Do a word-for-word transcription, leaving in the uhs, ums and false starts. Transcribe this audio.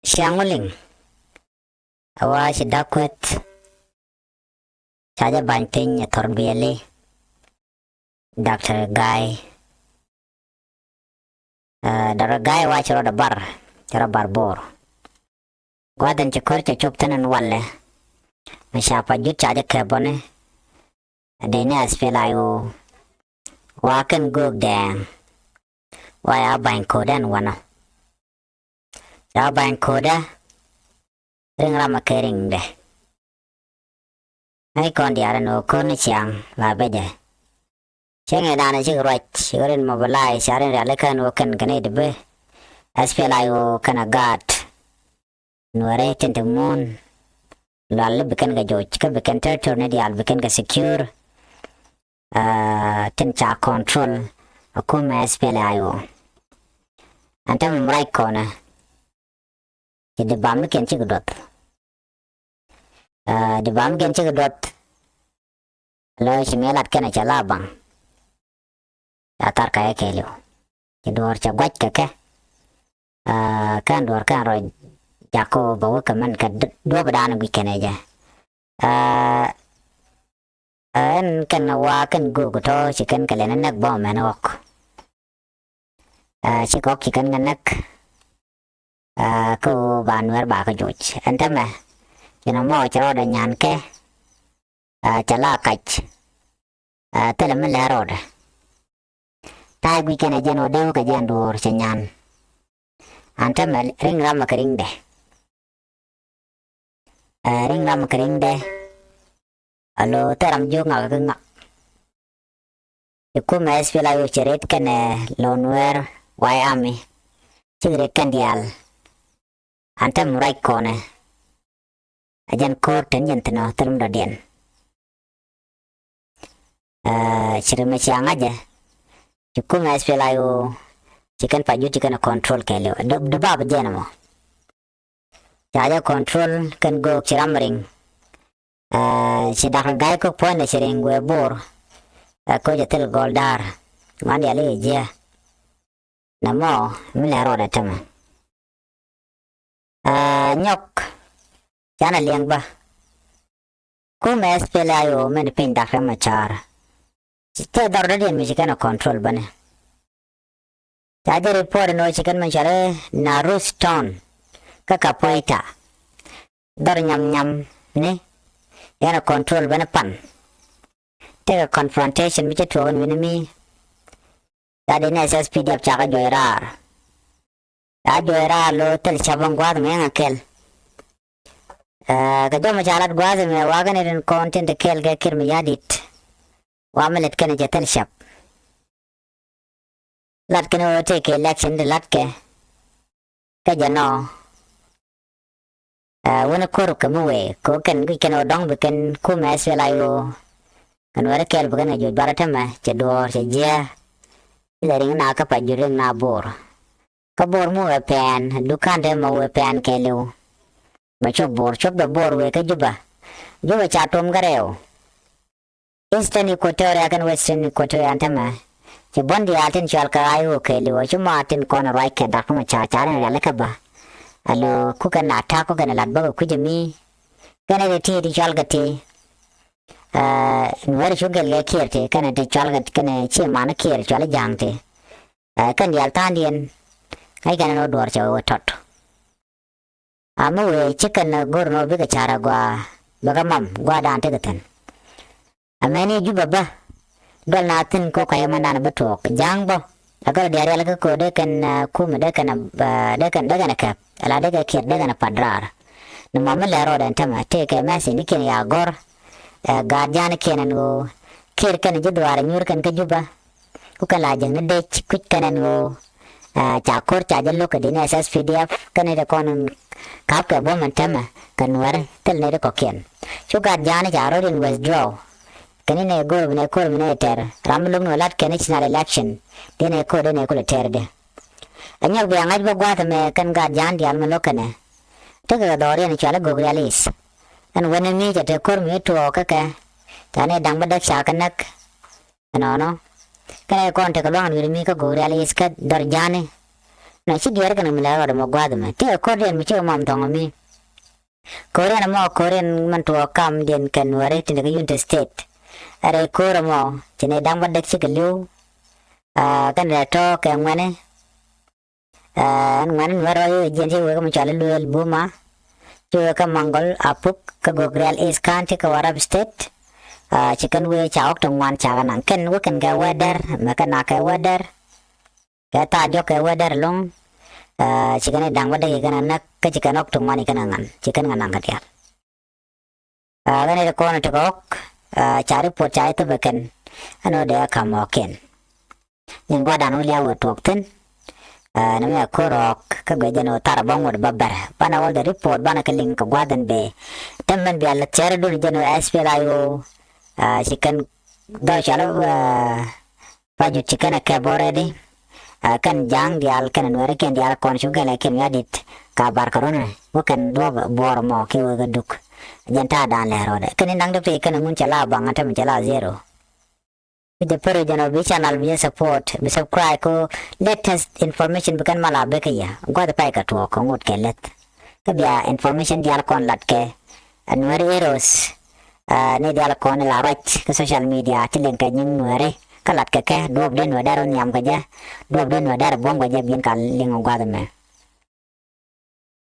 Ciaŋ wä liŋ. Ɛ wa ci da̱k kueth. Ca jɛ ba̱ny piny ɛ thor biɛli. Doctor Gai. Ɛ, Doctor Gai wa ci rɔ dɛ bar, ci rɔ bar Bor. Gua̱dhɛn ci ko̱r cɛ cop thi̱n ɛn walɛ. Mi ca Pajut ca jɛ kɛ bɔni. Dee ni S P L A I O. Wa kɛn göök dɛɛŋ. Wa ya ba̱ny ko̱dɛ ɛn wanɔ. Ca ba̱ny ko̱dɛ. Riŋ ram a kɛ riŋdɛ. Ŋäc kɔn diaal ɛn ɣöö ko̱r ni ciaŋ la becɛ. Cäŋ ɛ danɛ cik ruac cik rin mobilize ca rin rialikä ɛn ɣöö kɛn kɛn i̱ di bi. S P L A I O kɛn a gaat. Nuɛrɛ tin ti muun. Lual li bi kɛn kɛ joc kä bi kɛn territory ni diaal bi kɛn kɛ secure. Aa, tin ca control a kumɛ S P L A I O. Ɛn tämɛ mi ruac kɔnɛ. Ci di bam mi kɛn cik duɔth. Aa, di bam mi kɛn cik duɔth. Lɔ ci mi lat kɛn a cɛ la baŋ. Ca thar kɛ kɛ liw. Ci duɔɔr cɛ guac kɛ kɛ. Aa, kɛn duɔɔr kɛn rɔ jak kɛ wä bɛ wä kɛ mɛn kɛ d-, duɔp dan guic kɛn ɛ jɛ. Aa, ɛn kɛn wa kɛn göök tɔ ci kɛn kɛ lɛn näk bä mɛn ɣɔk. Aa, ci kɔk ci kɛn kɛ näk. Aa, kä ɣöö ba Nuɛr ba kä joc. Ɛn tämɛ ci nɔmɔ ci rɔɔdɛ nyan kɛ. Aa, cɛ la kac. Aa, thilɛ mi lɛ rɔɔdɛ. Ta̱a̱ guic kɛn ɛ jɛn ɣöö dee wä kɛ jɛn duɔɔr cɛ nyan. Ɛn tämɛ riŋ ramɛ kɛ riŋdɛ. Ɛ, riŋ ram kɛ riŋdɛ. Alo thil ram jiök ŋak kɛ ŋak. Ci kumɛ S P L A I O cɛ ret kɛnɛ Lɔ Nuɛr White Army. Cik ret kɛn diaal. Ɛn tämɛ ruac kɔnɛ. Ɛ jɛn ko̱r tɛn jɛn thi̱n ɔ thil mi dɔ̱diɛn. Ɛ, ci ri mɛ cia ŋa̱cɛ. Ci kumɛ S P L A I O ci kɛn Pajut ci kɛn control kɛɛliw. Dubab jɛn mɔ. Ca jɛ control kɛn göök ci ram riŋ. Ɛ, ci dak ri ga̱y kök puɔ̱nydɛ ci riŋ guɛ Bor. Ɛ, koc ɛ thil gɔl da̱a̱r. Ŋuan diali jiɛ. Nɛ mɔ mi lɛ rɔɔdɛ tämɛ. Aa, nyɔk. Canɛ liɛŋ bä. Kumɛ S P L A I O mɛn piny Dak Riɛk Macar. Cɛ dhɔr dɔ̱diɛn mi ci kɛn ɛ control bäni. Ca jɛ report ni wä ci kɛn mɛn cɔal i̱ Narus Town. Kä Kapoeta. Dhɔr nyam nyam ni. Yɛn ɛ control bäni pan. Tekɛ confrontation mi cɛ tuɔɔk ni wi̱ni mi. Ca di ni S S P D F ca kä juɔc raar. Ca juɔc raar lo thil cäp in gua̱a̱th mi ɛŋa kɛl. Ɛ, kɛ jɔmɛ ca lat gua̱a̱th mɛ wakä ni rin kɔn tin te kɛl kɛ Kiir Mayardit. Wa mi lɛt kɛn cɛ thil cäp. Lat kɛn ɣöö tëëkɛ election ti lat kɛ. Kä jɛ nɔ. Ɛ, wänä ko̱r kɛ mi wee kɛ ɣöö kɛn guic kɛn ɣöö dɔ̱ŋ bi kɛn kumɛ S P L A I O. Kɛn wärä kɛɛl bi kɛn kɛ juɔc barä tämɛ cɛ duɔ̱ɔ̱r cɛ jiääk. Ilɛ riŋ na kä Pajut riŋ na Bor. Kä Bor mi wee pɛn dukan te mɔ wee pɛn kɛɛliw. Bɛ cop Bor cop bɛ Bor wee kä Juba. Juba ca tom kä rɛw. Eastern Equatoria kɛn Western Equatoria ɛn tämɛ. Ci buɔ̱n diaal tin cɔal kɛ I O kɛɛliw ci ma tin kɔn ruac kɛ Dak Riɛk Macar ca rin rialikä bä. Alo kukɛ na ta̱a̱ kukɛ na lat bä kɛ kui̱c ɛmi. Kɛn ɛ ti ti cɔal kɛ ti. Ɛ, Nuɛr cu gɛl kɛ Kiir ti kɛn ɛ ti cɔal kɛ kɛn ɛ ci man Kiir cɔal i̱ Ja̱a̱ŋ ti. Ɛ, kɛn diaal tha̱a̱ŋdiɛn. Ŋäc kɛn ɛ ni wä duɔ̱ɔ̱r cɛ wee tɔt. A mi wëë ci kɛn go̱r ni wä bikɛ ca̱r a gɔaa bikɛ mam gua̱a̱r dan tekɛ thi̱n. Amäni Juba bä duɔl na thi̱n kɛ kɔc ɛmɛn dan bi tuɔɔk Ja̱a̱ŋ bä. Ɛ kɛ rɔ diaal rial kä ko̱o̱r dee kɛn, ɛ, kumɛ dee kɛn, ɛ, dee kɛn, dee kɛn kɛp ala dee kɛ Kiir dee kɛn pat raar. Ni mɔ mi lɛ rɔɔdɛ ɛn tämɛ tëëkɛ message ni kiɛn ya gɔ̱r. Ɛ, gaat Ja̱a̱ŋ ni kiɛn ɛn ɣöö Kiir kɛn ji̱ dhuaar ɛ nyuur kɛn kä Juba. Ku kɛn la jäŋni dec kui̱c kɛn ɛn ɣöö, aa, ca ko̱r ca jɛ lo̱k kɛ di̱t ni S S P D F kɛn i̱ ti kɔn in ka̱p kɛ buɔ̱m ɛn täämɛ kɛ Nuäri thil nɛy ti kɔ̱kiɛn. Cu gat Ja̱a̱ŋni ca rɔ̱diɛn withdraw. Kɛn i̱ nɛy go̱o̱r bi nɛy ko̱r bi nɛy tɛr ram mi lo̱k ni wä la̱t kɛn i̱ ci nath election. Dee nɛy ko̱r dee nɛy kulɛ tɛr di. Ɛ nyɔk bia ŋa̱c bä gua̱a̱th ɛmɛ kɛn gat Ja̱a̱ŋ diaal mi lo̱k kɛnɛ. Tekɛ kɛ dhɔriɛn cual i̱ Gogrial East. Ɛn wen ɛmi cɛ te ko̱r mi tuɔɔk kä kɛ. Ca ni da̱ŋ bä däk ca kä näk. Ɛnɔnɔ. Kɛnɛ kɔn tekɛ lua̱ŋ wi̱r mi kä Gogrial East kä dhɔr Ja̱a̱ŋni. Nɔ ci diɛɛr kɛn mi la rɔɔdɛ mɔ gua̱a̱th mɛ ti ɛ ko̱r diɛn mi ci ɛ mam thɔŋ mi. Ko̱r ɛn mɔ ko̱r ɛn mɛn tuɔɔk kam diɛn kɛn wɛri ti ni kɛ Unity State. Ɛ rɛy ko̱r ɛmɔ ci ni da̱ŋ bä dek cikɛ li̱w. Aa, kɛn rɛ tɔ̱ kɛ ŋuɛni. Ɛn ŋuɛni nuɛr rɔ i̱ jiɛn ci wek mi cɔal i̱ Lueel Buma. Ci wek kä Maŋgol Apuk kä Gogrial East County kä Warrap State. Aa, ci kɛn wee ca ɣɔk ti ŋuan ca kɛ naŋ kɛn wek kɛn kɛ wɛdɛr mɛ kɛn a kɛ wɛdɛr. Kɛ thaak jɔk kɛ wä dɛr ɛlɔ̱ŋ. Ci kɛn i̱ da̱ŋ bä dee kɛ kɛn ɛ näk kä ci kɛn ɣɔk ti ŋuan i̱ kɛn ɛ ŋa̱n ci kɛn ŋa̱n naŋ kɛ diaal. Ɣän i̱ ti kɔn i̱ ti kɛ ɣɔk ca report ca i̱ thop ɛ kɛn. Ɛn ɣöö dee ɛ ka̱m ɣɔkiɛn. Nyin gua̱dan wä lia̱a̱ wä tuɔɔk thi̱n. Ni mi ɛ ko̱r ɣɔk kä guic jɛn ɣöö thar ɛ bä ŋot bä bɛr banɛ all the report banɛ kɛ liŋ kɛ gua̱dhɛn bee. Tɛm mɛn bia lɛ thiɛr dun jɛn ɣöö S P L A I O. Ci kɛn dhɔr cɔal ɛ Pajut ci kɛn ɛ kɛp already. Aa, kɛn ja̱a̱ŋ diaal kɛn nuɛɛri kɛn diaal kɔn cu gɛlɛ kɛn wi̱i̱ adit ka bar kɛ run ɛ wä kɛn duɔ̱ɔ̱p buɔɔr mɔ ki wä kɛ duk. Jɛn ta̱a̱ da̱a̱n lɛ rɔɔdɛ kɛn in naŋ dee pek kɛn mun cɛ la baŋ a tämɛ cɛ la zero. Bi jɛ pär jɛn ɔ bi channel bi jɛ support bi subscribe ko latest information bi kɛn mal a bek kɛ yɛ gua̱th pay kɛ tuɔɔk kɛ ŋot kɛ leth. Kä bia information diaal kɔn lat kɛ Nuɛri Heroes. Ni diaal kɔn la ruac kä social media ti liŋ kɛ nyiŋ nuɛri kä lat kɛ kɛ duɔp di nuɛ dɛr nhiam kɛ jɛ. Duɔp di nuɛ dɛr buɔ̱m kɛ jɛ bin ka liŋ gua̱th mɛ.